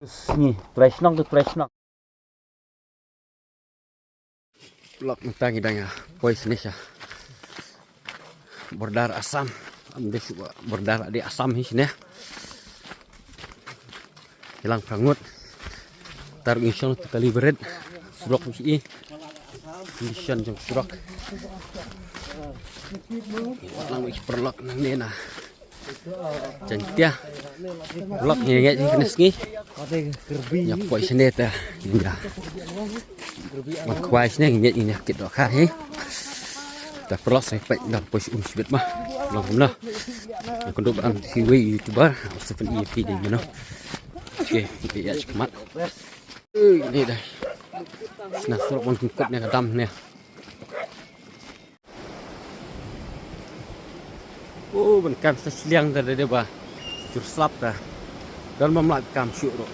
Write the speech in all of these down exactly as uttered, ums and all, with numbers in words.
Sngi, trai shnong tu trai shnong. Lok mynta ngi dang ïa poi shane sha border Assam. Am dei shuh border, dei Assam hi shane. Kilang prangut. Tar ngi shong tu kali berit. Surok ngi i. Condition jong surok. Lang wei paralok nangne na. Jaiñtia. Lok ngi ngeit hi kane sngi. Ïa poi shane ta. Ïa. Wan khwai shane ngi ngeit ngi kit dohkha hi. Ta paralok sa peit dang poi shu um shibit ma. Long kumno. Ïa kynduh ba am highway YouTuber. Stephen E P dei mano. Okay, okay, ïa shikmat. Ui, ni dah. Shna surok ban kut ne ka dam ne. Oh, ban kam sa shiliang da da ba. Jur slap da. Don bam lap kam shuh ro.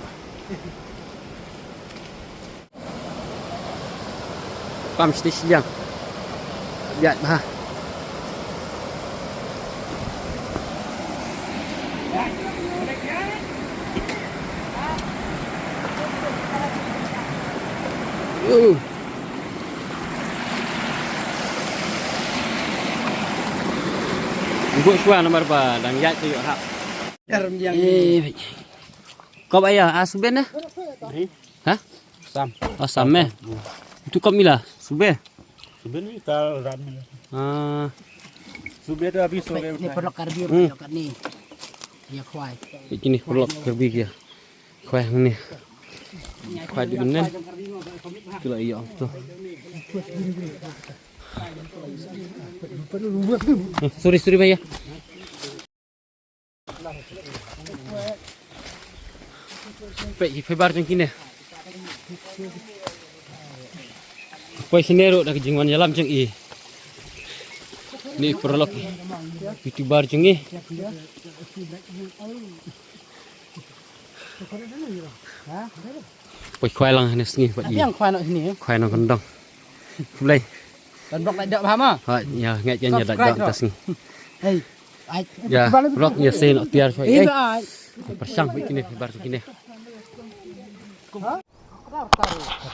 Kam sa shiliang. Biat ba. Uh. Ibu shuwa nomor ba dang ïaid tu ïoh hap. Eh, kop aya, ah, suben eh? Ha? Sam. Oh, sam eh. Tu kop mila, sube. Suben ni kal ram ni. Ah. Sube tu habis sore. Ni pernah Karbi, hmm, pernah kat ni. Dia kuai. Ini pernah Karbi dia. Khwai hangne. Khwai dei bynne. Tu la ïoh tu. Eh, sorry, sorry, bhaiya. Peit ki phew bar jong kine. Poi shane ruh da ka jingwan ïalam jong i. Ni paralok YouTuber jong i. Poi khwai lang hane sngi pat i. Khwai nongkyndong. Khublei. Don blok lai dok ba ma. Ha, ïa ngeit ïa dak dok ta sngi. Hei. Ïa, blok ïa se nok tiar khwai. Ei. Pyrshang phi kine, bar kine.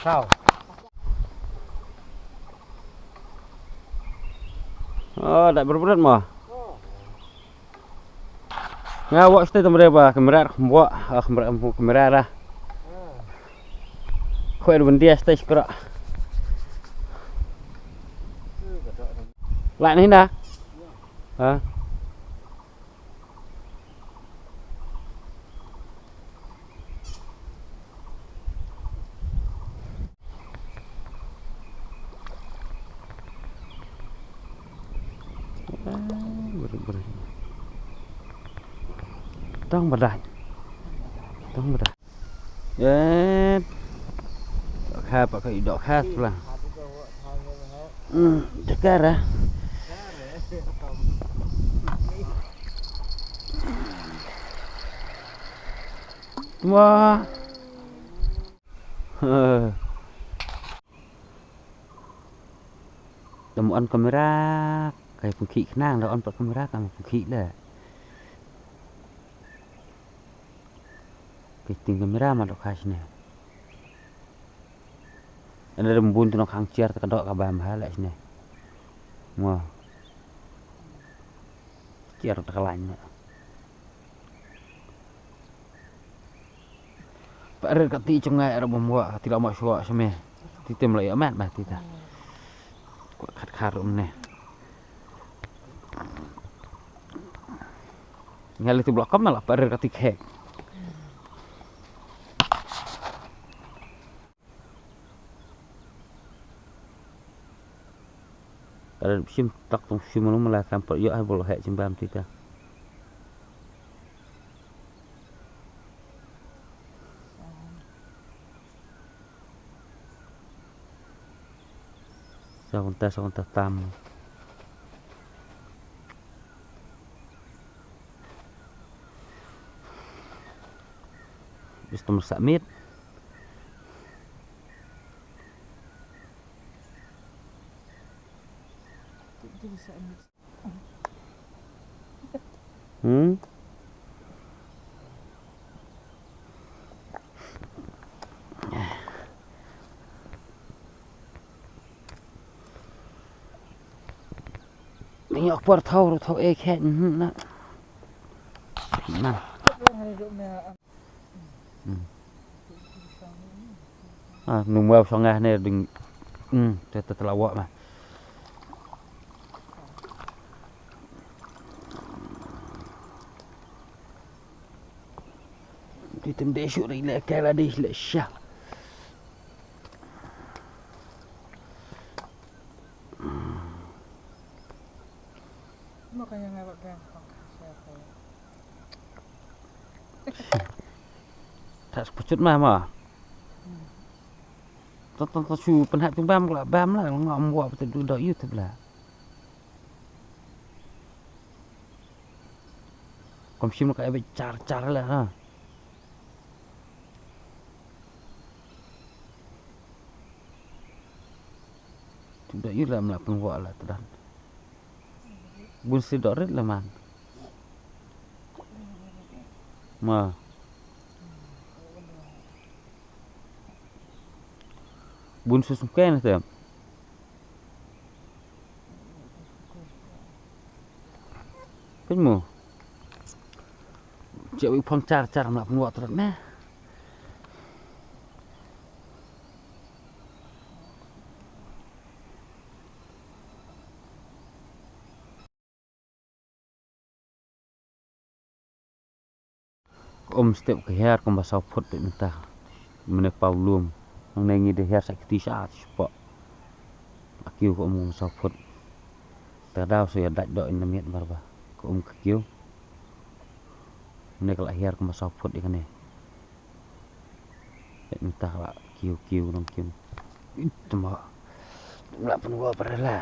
Kau. Oh, dak berberat ma. Nga wak stai tamre ba kamera khum wak, ah, kamera khum kamera dah. Khoi dua dia stai skra. Lah ni dah. Ha. Tang badan. Tang badan. Eh. Dok kha pa ka dok kha pula. Hmm, cakar ah. Wah. Dam on kamera, kai pungki khnang da on pat kamera kam pungki le. Kai ting kamera ma dok kha shne. Ynda dam bun tu nong khang chiar ta ka dok ka bam ha la shne. Mo. Chiar ta ka lain na. Parit ka ti chungai ra bom wa ti la ma shwa shme. Ti tem la ya mat ba ti ta. Ko khat khar um ne. Ngal ti blok kam la parit ka ti khek. Kada shim tak tong shim lu mala kam pat ïoh ai bol hek jimbam ti ka. Sa kunta sa kunta tam. Bis tu masak mit. Hmm? Ïa por thaw ruh thaw e khet, mhm, na. Na. Hmm. Ah, nung wa song ah ne ding. Hmm, te te te la wa ma. Ti tem de shu ri le ke la di le sha. Makanya nggak pakai apa. Tas pucut mah mah. Tot tot tot shu pynhap chung bam la bam la ngam wa pat du da YouTube la. Kom shim ka ebe char char la ha. Tu da yu la mla pynwa la tdan. Bun si dorit la man. Ma. Bun su sum ken tem. Pynmu. Che wi phong char char mla pynwa tdan ne. Ka um step ka hiar kumba saw phut te mynta. Mane paw lum. Hangne ngi da hiar sa kti sa spot. A kiew ka um kumba saw phut. Ta daw sa ïa dait doh ina miet mar ba. Ka um ka kiew. Mane ka la hiar kumba saw phut ïa kane. Mynta ka la kiew kiew nong kiew. Ih, tama. Tama la pynwa parala.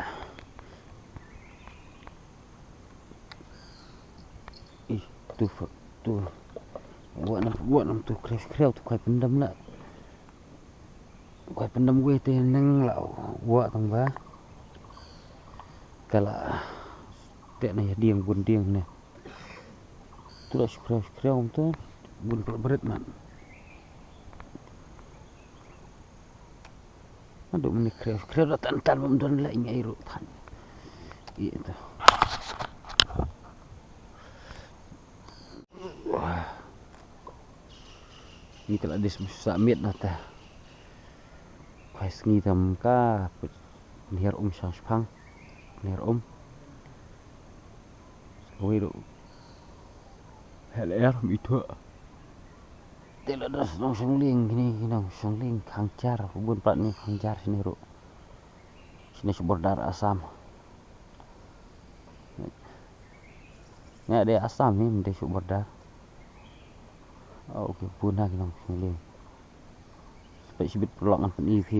Ih, tu fa, tu. Wa nam, wa nam tu krew krew tu kai pyndam la. Kai pyndam wei te neng la wa tang ba. Ka la te na ya dieng bun dieng ne. Tu la shukrew shukrew um tu. Bun pla bret man. Aduh, mane krew krew da tan tan bam don la ngai ru tan. Ih tu. Wah. Ni ka la dis sa miet na ta. Kai sngi tam ka. Niar um shang shpang. Niar um. Wei ru. Hel er mi tu. Te la das nong shong ling kini nong shong ling khang jar bun pat ni khang jar sini ru. Sini shu border Assam. Nga de Assam ni mde shu border. Oh, okay, bun ha ki nong shong ling. Spek shibit paralok ngan pyni phi.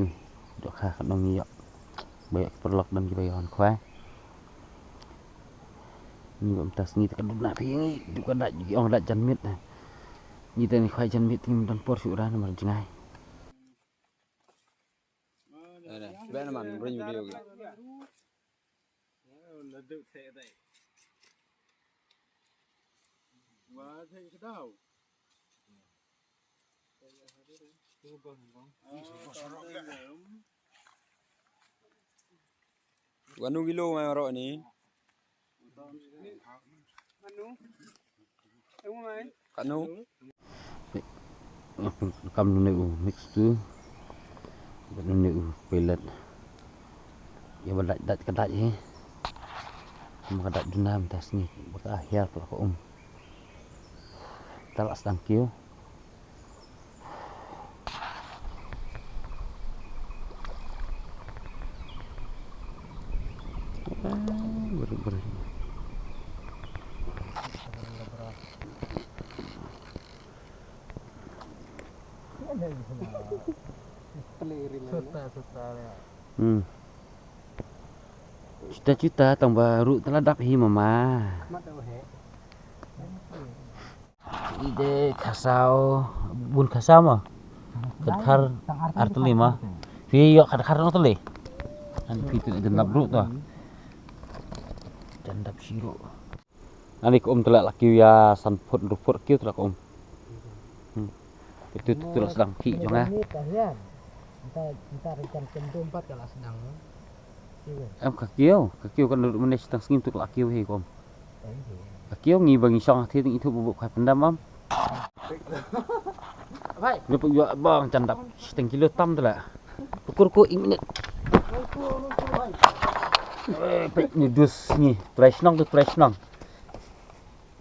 Dok ha ka nong ïoh. Ba ïoh ki paralok dang ki ba ïoh han khwai. Ni ba mynta sngi te ka duna phi ngi, du ka dait, ki ong dait janmiet. Ngi te ngi khwai janmiet te ngi don por shu ran mar jngai. Ada, ben man ring video ki. Wanu kilo mai ro ni. Kanu. Kam nune u mix tu. Bad nune u pellet. Ïa ba dait dait ka dait hi. Ma ka dait duna mynta sngi ba ka hiar pla ka um. Ta la sdang kiew. Ah, beri beri. Hmm. Cita-cita tang baru telah dap hi mama. Ide khasaw bun khasaw ma. Khat khar artylli ma. Phi ïoh khat khar artylli. An phi tu jan dap ruh tu. Jan dap shi ruh. Ani ka um tla la kiew ïa san phut hynriew phut kiew tla ka um. Hmm. Itu tu la sdang ki jong nga. Nta nta rencana kendom pat ka la sdang. Em ka kiew, ka kiew kan dut mane shitang sngim tuk la kiew hi kom. Ka kiew ngi ba ngi shong ha thie ting ithuh bu bu khai pyndam am. Ni puk yu bang chandap shitang kilo tam tu la. Pukur ko ing minit. Eh, pek ni dus ni, try shnong tu try shnong.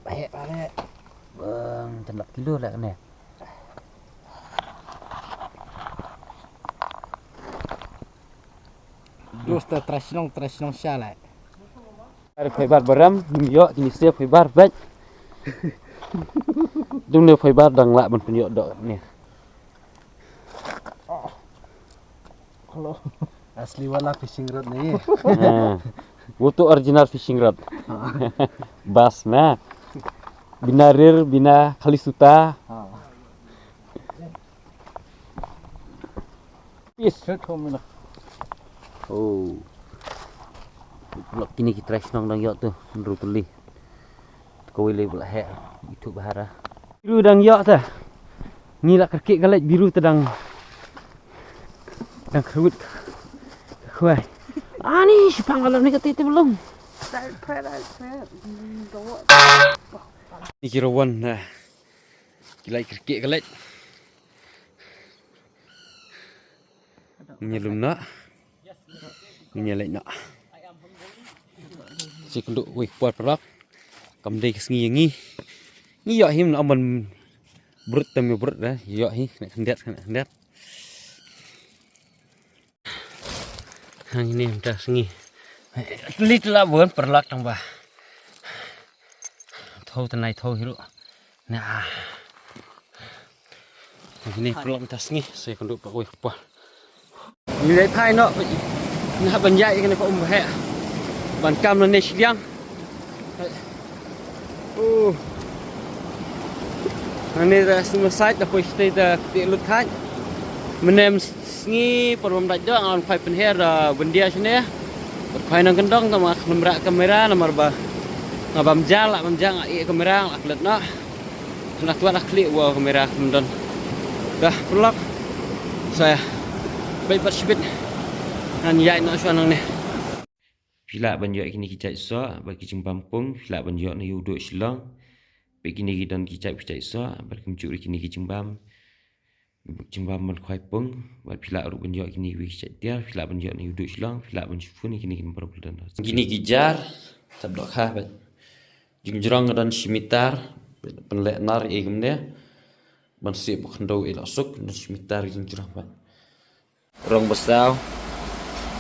Baik, baik. Bang chandap kilo la ne. Dus ta try shnong, try shnong sha la. Ar fiber baram, nim ïoh, kini sia fiber bek. Dung ne fiber dang lah ban pynïoh dok ne. Hello. Asli wala fishing rod ne. Ha. Wo tu original fishing rod. Bas na. Bina rir, bina khali suta. Ha. Pis. Set home na. Oh. Lok kini ki try shnong dang ïoh tu, hynriew tylli. Kawei lei ba la heh, ithuh bahara. Biru dang ïoh ta. Ngi la kyrkieh galej biru ta dang. Dang kyrwit. Khwai. Ani shipang alam ni ka tete belum. Don't put, don't put. Ni ki rawan na. Ki la kyrkieh galej. Ngi lum na. Ngi leh na. Si kynduh wei por paralok. Kam dei ka sngi ïa ngi. Ngi ïoh hi na aman brut tam ïa brut da. Ïoh hi kane khyndiat kane khyndiat. Hang ini mynta sngi. Lit la bun paralok tang ba. Tho tanai tho hiru. Nah. Ini paralok mynta sngi, sa kynduh pat wei por. Ngi leit phai noh. Ngi hap ban ïaid kane ka um ba heh. Ban kam lane shiliang. Uh. Nane da sum sait da poi shnei da kti lut thait. Mynne sngi por bym dait doh ngan phai pynher da byndia shane. Phai nang kyndong tang ma khlem rah kamera namar ba nga bam ja lah bam ja nga ïeh kamera nga lah klet noh. Kane kwah lah klik wa kamera khlem don. Dah paralok. Sa beit pat shibit. Ngan ïaid noh shuwa nangne. Phi lah ban ïoh kine ki jait soh bad ki jingbam pung, phi lah ban ïoh na ïa u duh Shillong. Peit kine ki don ki jait ki jait soh bad kumjuh ruh kine ki jingbam. Jingbam ban khwai pung bad phi lah ruh ban ïoh kine ki jait tiar, phi lah ban ïoh na ïa u duh Shillong, phi lah ban shu phone ïa kine ki number ba la don. Kine ki jar, tap dohkha bad jingjrong ka don shi mitar, pynleh nar ïa kumne. Ban sih ba khyndew ïa la suk, don shi mitar jingjrong bad. Rong ba saw,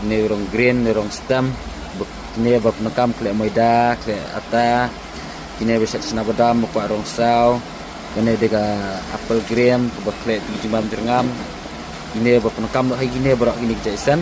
ne rong green, ne rong stem, ba, kine ba pyndonkam khleh maida, khleh ata, kine ba shet chna badam, ba kwah rong saw, kane de ka apple green, ba khleh jingbam jyrngam, kine ba pyndonkam noh hi kine baroh kine ki jait sen.